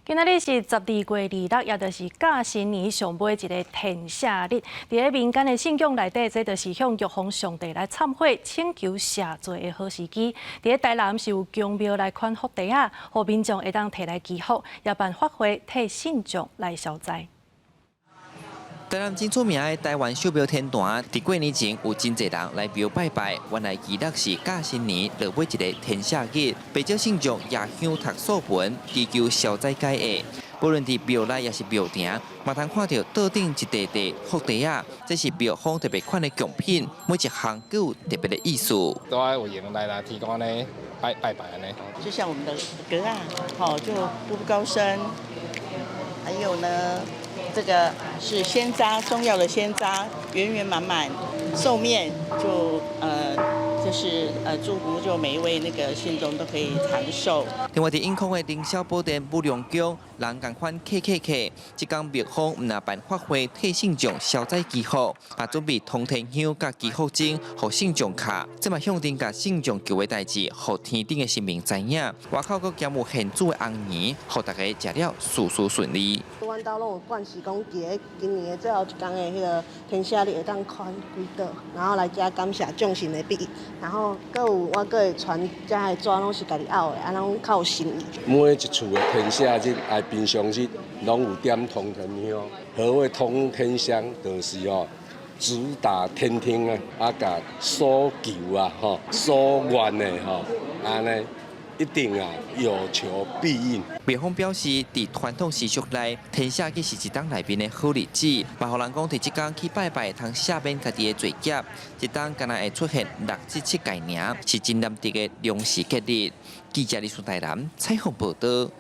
今仔日是12月26，也就是甲新年上尾一个天赦日。佇咧民間的信仰內底，這就是向玉皇上帝來懺悔、請求赦罪的好時機。佇咧台南是有宮廟來款福袋仔，予民眾會當提來祈福，也辦法會替信眾來消災。台南真出名的台灣秀廟天壇，佇過年前有真濟人來廟拜拜。原來其實是甲新年落尾一個天赦日，不少信眾攑香讀素文，祈求消災解厄。無論佇廟內抑是廟埕，嘛通看著桌頂一塊塊福袋仔，這是廟方特別款的貢品，每一項閣有特別的意思。都愛有閒來啦，天公按呢拜拜拜按呢。就像我們的閣仔，好就步步高升，還有呢，這個是鮮渣，中藥的鮮渣，圓圓滿滿，壽面就就是祝福就每一位那個信眾都可以長壽。另外，佇永康的凌霄寶殿武龍宮，人仝款客客客，這工廟方毋但辦法會替信眾消災祈福，也準備通天香佮祈福鐘，予信眾敲，這嘛向徵共信眾求的代誌，予天頂的神明知影。外口閣兼有現煮的紅圓，予大家食了事事順利。阮兜攏有慣勢講，佇咧今年的最後一工的彼个天赦日會當款幾桌，然後來遮感謝眾神的庇佑，然後閣有我閣會傳遮的紙攏是家己拗的，按呢攏較有心意。每一次的天赦日，愛平常日，攏有點通天香。何謂通天香？就是哦，直達天聽啊，啊，共所求啊，吼，所願的吼，按呢。一定啊，有求必應。廟方表示，佇傳統習俗內，天赦日是一冬內面的好日子，嘛予人講佇這工去拜拜，通赦免家己的罪孽。一冬敢若會出現六至七屆爾，是真難得的良時吉日。記者李順台南採訪報導。